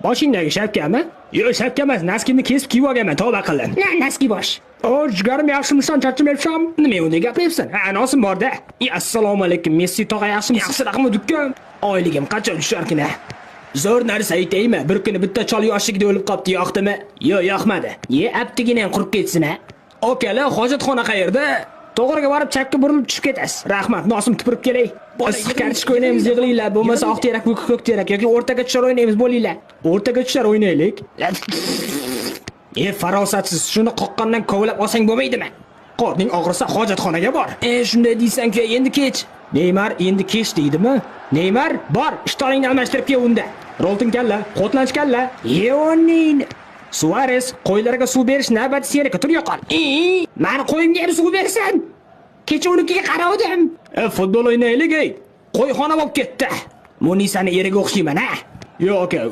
Boshingdagi shapkami? Yo'q, shapka emas, naskimni kesib kiyib olganman, tavba qildim. Na, naski bosh. O, jigarim, yaxshimisan, charchamayapsan? Nima unday gapiryapsan? Ha, nosim bor-da. Assalomu alaykum, Messi tog'a, yaxshimisiz? Yaxshi rahmat, ukam. Oyligim qachon tusharkin? Zo'r narsa aytaymi? Bir kuni bitta chol yoshligida o'lib qopti, yoqdimi? Yo'q, yoqmadi. Ye, aptigina ham qurib ketsin, a. Akalar, hojatxona qayerda? To'g'riga borib chapga burilib tushib ketasiz. Rahmat, nosim tupurib kelay. Issiq kartoshka o'ynaymiz, yig'ilinglar. Bo'lmasa oq terak, ko'k terak yoki o'rtaga tushar o'ynaymiz, bo'linglar. O'rtaga tushar o'ynaylik. E, farosatsiz, shuni qoqqandan kovlab olsang bo'lmaydimi? Qorning og'risa hojatxonaga bor. E, shunday deysan-ku, endi kech. Neymar endi kech deydimi? Neymar, bor, ishtoningni almashtirib kel unda. Rolton kalla, Xotlanch kalla. Yeonin. Suarez, qo'ylarga suv berish navbati seniki, tur yo'qol. E, mani qo'yimga ham suv bersin. Kecha unikiga qaravdim. E, futbol o'ynaylik, ey. Qo'yxona bo'lib ketdi. Munisani eriga o'xshayman, ha? Yo'q, aka,